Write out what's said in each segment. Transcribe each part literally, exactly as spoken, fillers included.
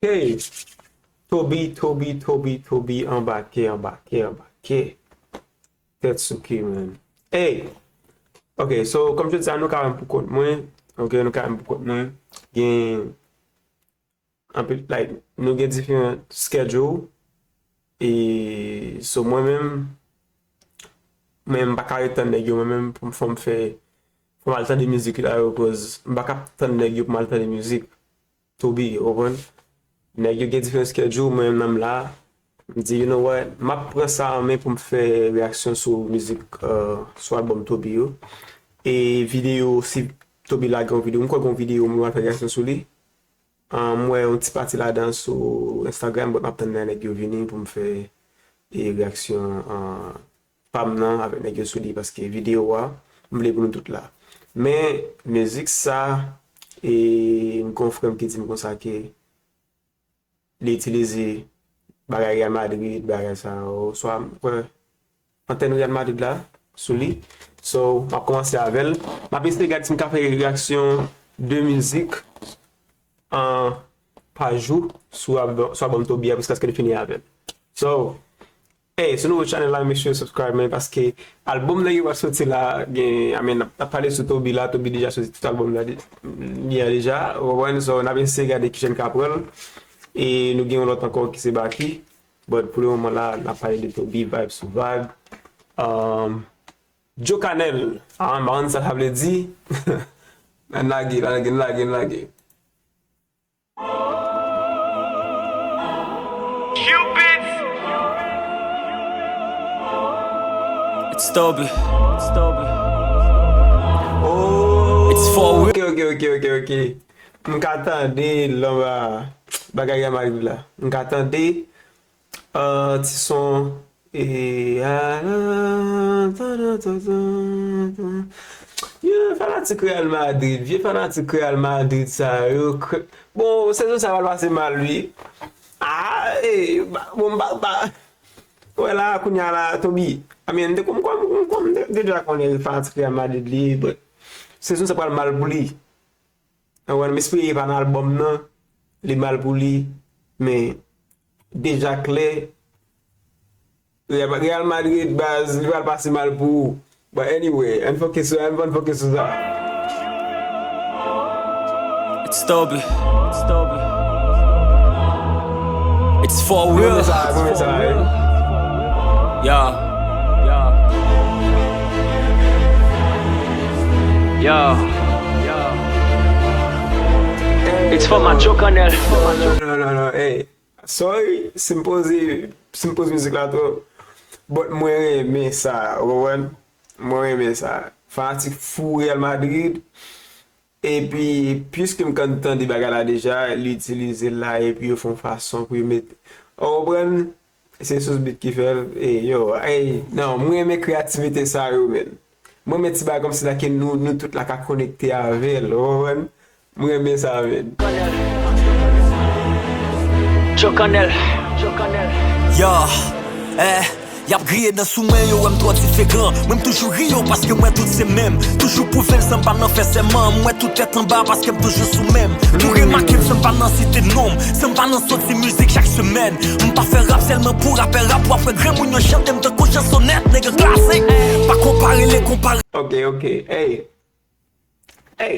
Hey, Toby, Toby, Toby, Toby, anbake, anbake, anbake. Tèt souke, man. Hey! Ok, so, kòm je di a, nou ka menm pou kont mwen. Ok, nou ka menm pou kont mwen. Gen anpil, like, nou gen diferan schedule. E, so, mwen menm, mwen menm, m pa ka ret tann nèg yo, mwen menm, pou m, fò m fè, fò m al tande mizik la yo, cause m pa ka tann nèg yo pou m al tande mizik. Toby, ou konprann? Nèg yo gen diferan schedule, mwen menm nan m la. M di, you know what? M ap pran sa an men pou m fè reyaksyon sou mizik, euh, sou albòm Toby yo. E videyo, si Toby lage yon videyo, m kwè gen yon videyo, m pral fè reyaksyon sou li. Ah, m wè yon ti pati ladan sou Instagram, but m ap tann lè nèg yo vini pou m fè, e, reyaksyon, ah, pa m nan avèk nèg yo sou li, paske videyo a, m vle pou nou tout la. Men, mizik sa, e, m gen yon frè m ki di m konsa ke li itilize bagay Real Madrid, bagay sa yo, swa m kwè antèn Real Madrid la sou li. So, m ap kòmanse avè l. M ap eseye gade si m ka fè reyaksyon de mizik, an, pa jou sou albòm, sou albòm Toby a, jiskaske nou fini avè l. So, hey, sou nouvo channel la, make sure you subscribe, man, paske albòm nèg yo pral soti la, gen, I mean, n ap, n ap pale sou Toby la, Toby deja soti tout albòm la, de-, li an deja, ou konprann? So, n ap eseye gade kijan n ka pran l, e nou gen yon lòt ankò ki se Baky, but pou le moman la, n ap pale de Toby, vibe sou vibe. Um, Joe Canel, ah, m pa konn sa sa vle di. Ann lage, ann lage, ann lage, ann lage. It's Toby. It's Toby. Oh, it's for real. Ok, ok, ok, ok, ok. M ka tande l anba bagay Real Madrid la. M ka tande, euh, ti son, e, a, la, ta, ta, ta, ta, ta. Yo, fanatik Real Madrid, vye fanatik Real Madrid sa yo, kre-, bon, sezon sa pral pase mal, wi. Ah, e, ba, bon, ba, ba. Wè la, kounye a la, Toby. I mean, m te konn, m konn, m konn, m te deja konnen fanatik Real Madrid li ye, but sezon sa pral mal pou li. Ann wè, m espere e pa nan albòm nan, li mal pou li, men deja klè, Real, Real Madrid, baz, li pral pase mal pou ou. But anyway, ann fokis sou, ann, ann fokis sou sa. It's Toby. It's Toby. It's for real. Mwen sa, mwen sa, eh. Yeah. Yeah. Yeah. It's for my Joe Canel. No, no, no, no, hey. Sorry, si m poze, si m poze mizik la twòp. But mwen renmen sa, ou konprann? Mwen renmen sa. Fanatik fou Real Madrid. Epi, piske m konn tande bagay la deja, li itilize l la, epi yo fè yon fason pou yo met, ou konprann? Se Sous Beat ki fè l. E, yo, ey, non, mwen renmen kreyativite sa yo, men. Mwen renmen ti bagay kòmsi la ke nou, nou tout la ka konekte avè l, ou konprann? Mwen renmen sa, men. Joe Canel. Yo, eh, y ap griye dan sou mwen, yo wè m twò diferan. Mwen m toujou ri yo paske m wè tout se menm. Toujou pwouve l san m pa nan fè sèman. M wè tout tèt anba paske m toujou sou menm. Tou remake m san m pa nan site non m. San m pa nan soti mizik chak semèn. M pa fè rap sèlman pou rapè rap. W ap wè granmoun yo chante m tankou chansonèt. Nèg klasik. Pa konpare le konpare. Ok, ok. Hey. Hey.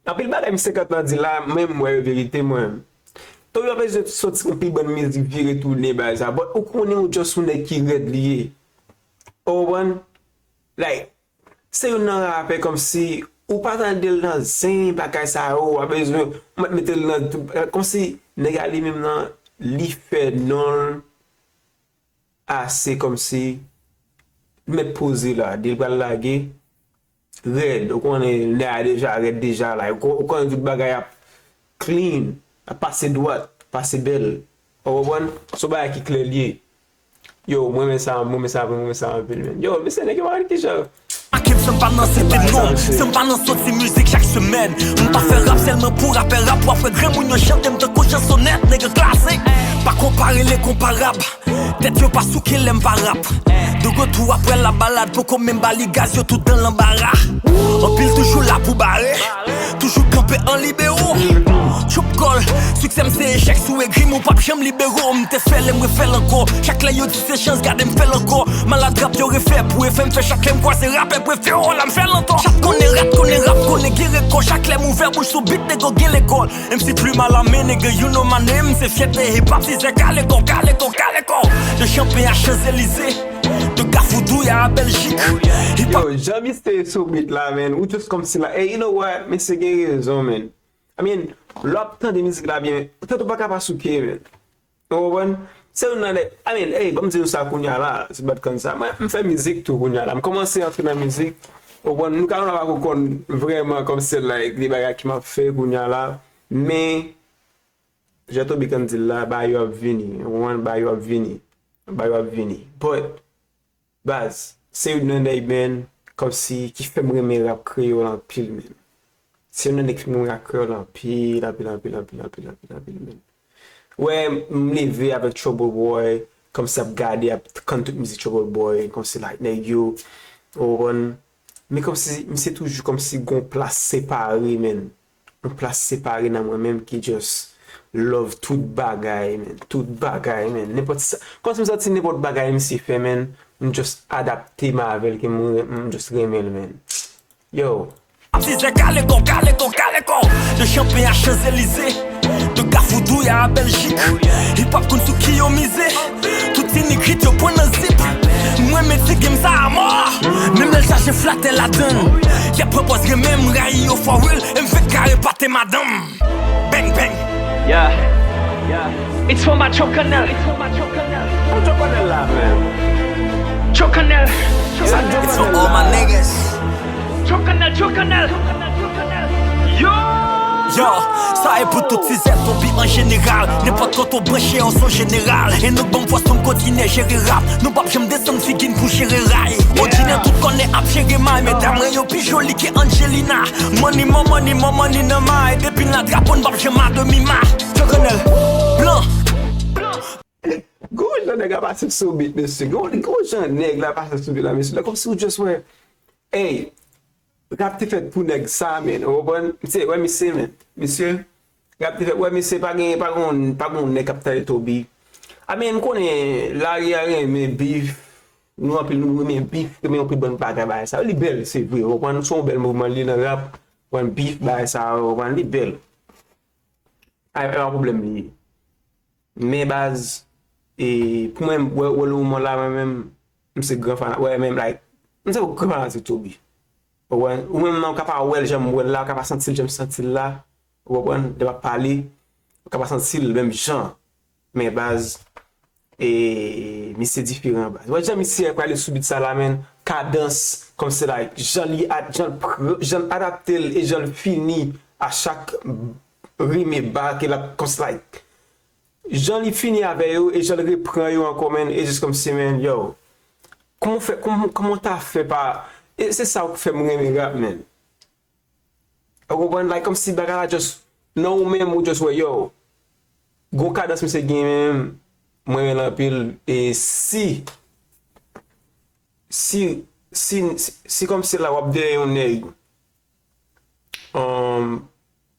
Anpil bagay misye gentan di la, menm m wè yo verite mwen. Toby pa bezwen soti yon pi bòn mizik vire tounen bagay sa. But ou konnen ou just yon nèg ki rèd li ye. Ou konprann? Like, se youn nan rapè kòmsi ou pa tande l nan zen bagay sa yo, ou pa bezwen ou mèt mete l nan tout, kòmsi nèg a li menm nan li fè non l ase kòmsi li mèt poze la, depi l pral lage rèd, ou konnen nèg a deja rèd deja la, ou kon-, ou konnen tout bagay ap clean, ap pase dwat, pase bèl. Ou konprann? Se yon bagay ki klè l ye. Yo, mwen renmen sa, mwen renmen sa, mwen renmen sa anpil, men. Yo, mesye, nèg yo pa konn kijan. Akim san m pa nan site non m, san m pa nan soti mizik chak semèn. M pa fè rap sèlman pou rapè rap, w ap wè granmoun yo chante m tankou chansonèt, nèg klasik. Pa konpare le konparab, tèt yo pa souke lè m pa rap. De retour après la balade, poko menm ba li gaz, yo tout dan lanbara. Anpil toujou la pou bare, toujou kanpe an libero. Chop kòl, siksè m se echèk, si w egri m ou p ap janm libere w. M te fè l e m refè l ankò. Chak lè yo di se chans, gade m fè l ankò. Malad rap yo refè pou efè m fè chak lè m kwaze rapè prefere w la m fè l ankò. Chat konnen rat, konnen rap, konnen gen rekò. Chak lè m ouvè bouch sou bit, nego gen lekòl. M C Plume à la main, nigga, you know my name. Se fyète hip hop, si se kale kò, kale kò, kale kò. De Champagne à Champs-Élysées, de Kafou Douya à Belgique. Hip hop. Yo, jan misye sou bit la, man, ou just kòmsi la. Hey, you know what? Misye gen rezon, man. I mean, lè w ap tande mizik la byen, tèt ou pa ka pa souke, man. Ou konprann? Se youn nan nèg, I mean, hey, ban m di nou sa kounya la, se bat konn sa. Mwen, m fè mizik tou kounya la. M kòmanse antre nan mizik. Ou konprann? Nou ka nou pa ko konn vrèman kòmsi like, de bagay ki m ap fè kounya la. Men, jan Toby konn di l la, bagay yo ap vini. Ou konprann? Bagay yo ap vini. Bagay yo ap vini. But, Baz, se youn nan nèg, man, kòmsi ki fè m renmen rap kreyòl anpil, man. Se youn nan nèg ki fè m renmen rap kreyòl anpil, anpil, anpil, man. Wè, m leve avèk Trouble Boy, kòmsi ap gade, ap tann tout mizik Trouble Boy, kòmsi like nèg yo, ou konprann? Men kòmsi, misye toujou kòmsi gon plas separe, man. Yon plas separe nan mwen menm ki just love tout bagay, man. Tout bagay, man. Nenpòt sa. Kòmsi m santi nenpòt bagay misye fè, man, m just adapte m avè l, ke m, m just renmen l, man. Yo. Ap dizè kale kò, kale kò, kale kò. De Champagne à Champs-Élysées, de Kafou Douya à Belgique. Hip hop konn sou ki yo mize. Tout ti nigrit yo pran nan zip. Mwen mete game sa a mò. Menm lè l chaje flatè ladann. Y ap pran pòz renmen m, rayi yo for real. E m fèk kare pate madanm. Bang bang. Yeah, yeah. It's for my Choconnel. It's for my Choconnel. Choconnel la, man. Choconnel. It's for all my niggas. Choconnel, Choconnel. Yo! Yo, sa e pou tout tizè Toby an jeneral. Nenpòt kote w branche, w se jeneral. E nou k ban m fòs pou m kontinye jere rap. Nou p ap janm desann figi n pou jere ray. O G nan tout kòn ap jere may. Medam mwen yo pi joli ke Angelina. Money, more money, more money nan may. Depi n la drapo n p ap janm a demi may. Choconnel, blan. Gwo jan nèg la pase sou bit, mesye. Gwo, gwo jan nèg la pase sou bit la, mesye. Lè kòmsi ou just wè. Ey, rap te fèt pou nèg sa, man. Ou konprann? Misye, wè misye, man. Misye, rap te fèt, wè misye, pa gen, pa gen, pa gen nèg k ap tande Toby. A, men, m konnen lari a renmen bif. Nou anpil, nou renmen bif, renmen yon pil bann bagay bagay sa. Li bèl, se vre, ou konprann? Se yon bèl mouvman li ye nan rap. Ou konprann? Bif, bagay sa, ou konprann? Li bèl. A, e pa pwoblèm li ye. Men baz, e, pou mwen, wè, wè le moman la, mwen menm, m se gran fana-, wè, menm, like, m se gran fanatik Toby. Ou konprann? Ou menm, ou ka pa wè l jan m wè l la, ou ka pa santi l jan m santi l la. Ou konprann? Lè m ap pale, ou ka pa santi l menm jan. Men baz, e, misye diferan, baz. Wè jan misye prale sou bit sa la, man, kadans, kòmsi, like, jan li ad-, jan l pr-, jan l adapte l e jan l fini a chak rim e ba ke l ap, kòmsi, like, jan li fini avè yo e jan l repran yo ankò, man, e jis kòmsi, man, yo, kòman w fè, kòman, kòman w ta fè pa, e se sa k fè m renmen rap, man. Ou konprann? Like, kòmsi bagay la just, nan ou menm, ou just wè, yo, gon kadans misye gen menm, mwen renmen l anpil, e si, si, si, si, si kòmsi la w ap dèyè yon nèg, um,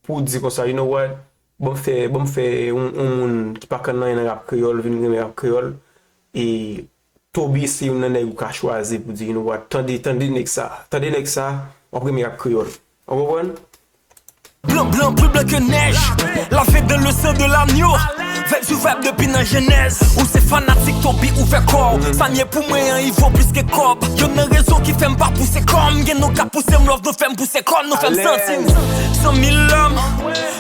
pou w di konsa, you know what, ban m fè, ban m fè yon, yon moun ki pa konn anyen nan rap kreyòl, vin renmen rap kreyòl, e Toby se youn nan nèg ou ka chwazi pou di, you know what, tande, tande nèg sa, tande nèg sa, w ap renmen rap kreyòl. Ou konprann? Blan, blan, plus blanc que neige. Lavé dans le sang de l'agneau. Vèb sou vèb depi nan jenèz. Ou se fanatik Toby, ouvè kò w. Sa m ye pou mwen an, li vo plis ke kòb. Youn nan rezon ki fè m pa pouse kò m. Gen nou k ap pouse m, love nou fè m pouse kò n, nou fè m santi m. San mil lòm.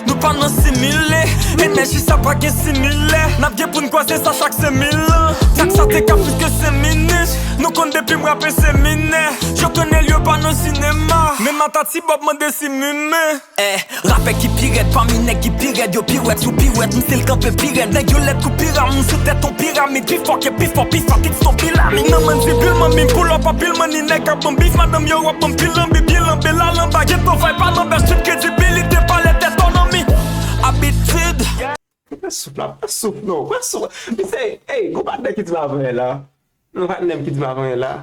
Nou pa nan simile, enèji sa pa gen similè. N ap gen pou n kwaze sa chak senk mil an. Sa k sa te ka plis ke senk minit. Nou konn depi m rape se minè. Choconnel yo pa nan sinema. Men Matati Bob mande si m imen. Eh, rapè ki pi rèd pami nèg ki pi rèd, yo piwèt sou piwèt, m still kanpe pi rèd. Nèg yo lèd kou piram, m sou tèt on piramid, pi fò ke pi fò, pi fò, ki Toby la. Mi nan mann zibil, manmi m pull up anpil, manni nèg ap ban m bif, madanm yo ap ban m pil lanbi, byen lanbe la lanba, geto vibe pa nan bèf, tout kredibilite pa lè tèt on nan mi. Abitid. Pran souf la, pran souf non, pran souf. Misye, hey, gon patnè ki di m avan yè la. Gon patnè m ki di m avan yè la.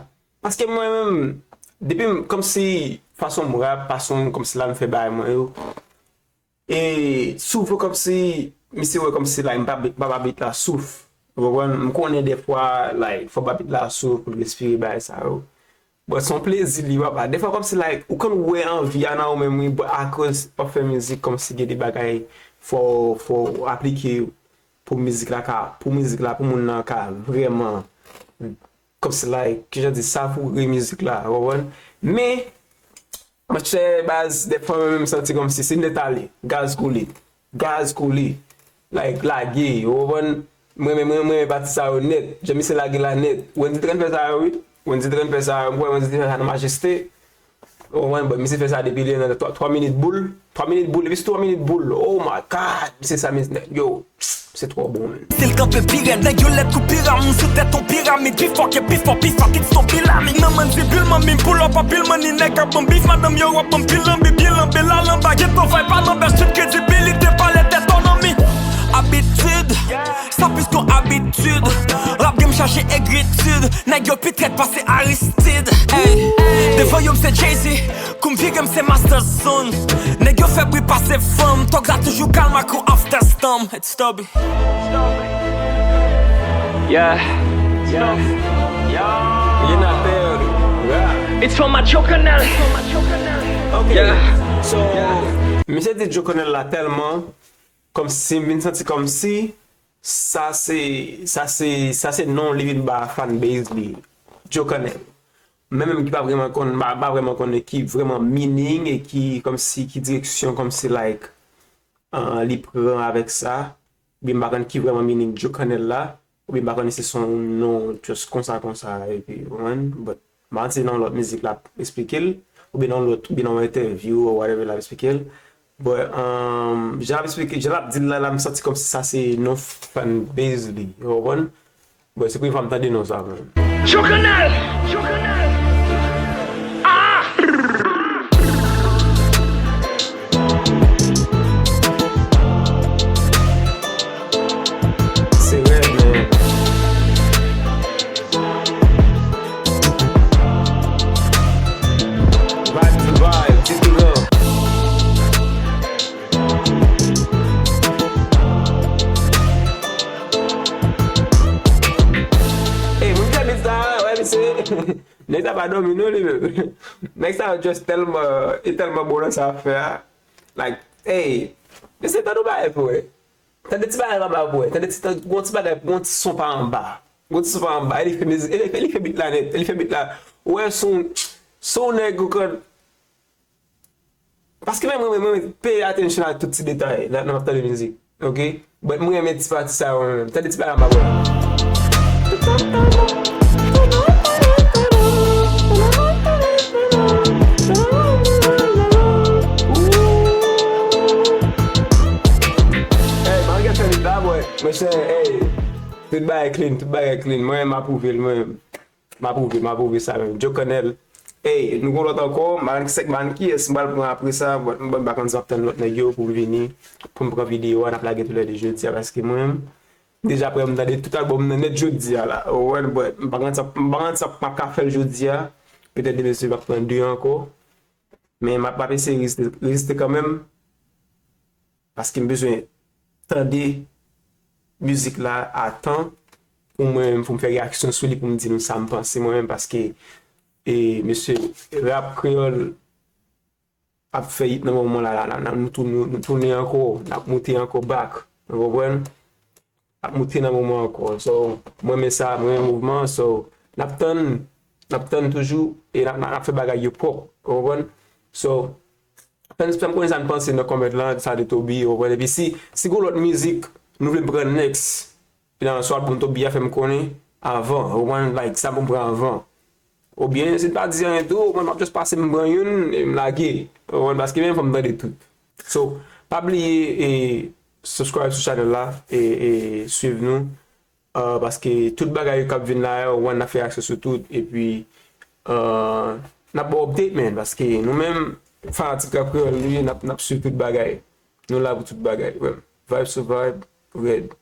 Paske mwen menm, depi m, kòmsi fason m rap, fason kòmsi la m fè bagay mwen yo, E souvan kòmsi, misye wè kòmsi, like, m pa, m pa ba bit la souf. Ou konprann? M konnen defwa, like, fò ba bit la souf pou l respire, bagay sa yo. But se yon plezi li, papa. Defwa kòmsi, like, ou konn wè anvi a nan ou menm, wi, but akoz w ap fè mizik, kòmsi gen de bagay fò, fò w aplike yo pou mizik la ka, pou mizik la, pou moun nan ka vrèman, kòmsi, like, kijan di, savoure mizik la, ou konprann? Men, monchè, baz, defwa mwen menm m santi kòmsi se nèt ale, gaz koule, gaz koule, like, lage, ou konprann? Mwen menm, mwen, mwen renmen pati sa yo nèt, jan misye lage la nèt. Wendy te konn fè sa yo, wi. Wendy te konn fè sa yo, m kwè Wendy te fè sa nan Majeste. Ou konprann? But misye fè sa depi lè nan twa, twa minit boul. Twa minit boul, depi se twa minit boul. Oh my God! Misye sa, misye, yo, misye twò bon, man. Si l kanpe pi rèd, nèg yo lèd kou piram sou tèt yon piramid. Pi fò ke pi fò, pi fò, kit stop piramid. Nan mandibil, manmi, pull up, anpil manni, nèg ap ban bif, madanm yo ap ban pil lanbi, byen lanbe la lanba. Gentan fay pa nan bèch, tout kredibilite, palè tèt an anmi. Abitid, sa plis kon abitid. Rap game chache egritid. Nèg yo pi trèt pase Aristide. Ey, devan yo m se Jay-Z, kou m vire m se Master Zone. Nèg yo fè bri pase fanm, tòg la toujou kalm ak yon after storm. It's Stubby. Yeah. Yeah. It's for my Joe Canal. Ok. Yeah. So, misye di Joe Canal la tèlman, kòmsi m vin santi kòmsi sa se, sa se, sa se non li vin ba fanbase li, Joe Canal. Mwen menm ki pa vrèman konn, pa, pa vrèman konnen ki vrèman meaning e ki, kòmsi, ki direksyon, kòmsi, like, ah, li pran avèk sa, oubyen m pa konn ki vrèman meaning Joe Canal la, oubyen m pa konn si se yon non just konsa, konsa, epi, ou konprann? But, m pa konn si nan yon lòt mizik l ap esplike l, oubyen nan yon lòt, oubyen nan yon entèvyou, or whatever, l ap esplike l. But, um, jan l ap esplike, jan l ap di l la, la, m santi kòmsi sa se non fanbase li, ou konprann? But, se premye fwa m tande non sa, man. Joe Canal! Joe Canal! Ah! Se rèd, man. Vibe to vibe, ti touran. Ey, moun ki abit sa, wè, misye. Nèg sa pa dòmi non li menm. Nèg sa just tèlman, e tèlman bon nan sa ap fè a. Like, ey, mesye, tande yon bagay pou wè. Tande ti bagay anba pou wè. Tande ti, tande, gon ti bagay, gon ti son pa anba. Gon ti son pa anba. E li fè mizik, e li fè, li fè bit la nèt. E li fè bit la. Ou wè son, son nèg ou konn. Paske mwen, mwen, mwen, mwen pay attention a tout ti detay lè, lè m ap tande mizik. Ok? But mwen renmen ti pati sa yo mwen menm. Tande ti bagay anba pou wè. Hey, malgre fè bit la, bwè. Monchè, hey. Tout bagay clean, tout bagay clean. Mwen, m apwouve l, mwen. M apwouve, m apwouve sa menm. Joe Canal. Ey, nou gon lòt ankò, m pa konn kiyès m pral pran apre sa, but m pa konn si m ap tann lòt nèg yo pou vini, pou m pran videyo a, n ap lage tou lè de jodi a, paske mwen menm, deja prè m tande tout albòm nan nèt jodi a la. Ou konprann, but m pa konn si, m pa konn si m ap ka fè l jodi a, petèt demen si m ap pran de ankò, men m ap, m ap eseye reziste, reziste kanmenm. Paske m bezwen tande mizik la a tan pou mwen menm, pou m fè reyaksyon sou li, pou m di nou sa m panse mwen menm, paske, e, mesye, rap kreyòl ap fè hit nan moman la, la, la, la, nou tounen, nou tounen ankò, n ap moute ankò back, ou konprann? N ap moute nan moman ankò. So, mwen renmen sa, mwen renmen mouvman an, so, n ap tann, n ap tann toujou, e n ap, n ap, n ap fè bagay yo pwòp, ou konprann? So, fè n, fè m konnen sa n panse nan comment lan, sa de Toby, ou konprann? Epi si, si gon lòt mizik nou vle m pran next, epi nan swa album Toby a, fè m konnen avan, ou konprann? Like, sa pou m pran avan. Oubyen, si n pa di anyen tou, ou konprann, m ap just pase m pran youn, e m lage, ou konprann? Paske mwen fò m tande tout. So, pa bliye, e, subscribe sou channel la, e, e swiv nou. Ah, paske tout bagay yo k ap vin la yo, ou konprann, n ap fè aksyon sou tout, epi, ah, n ap ba w update, man, paske nou menm, fanatik rap kreyòl nou ye, n ap, n ap swiv tout bagay. Nou la pou tout bagay, wè. Vibe sou vibe, red.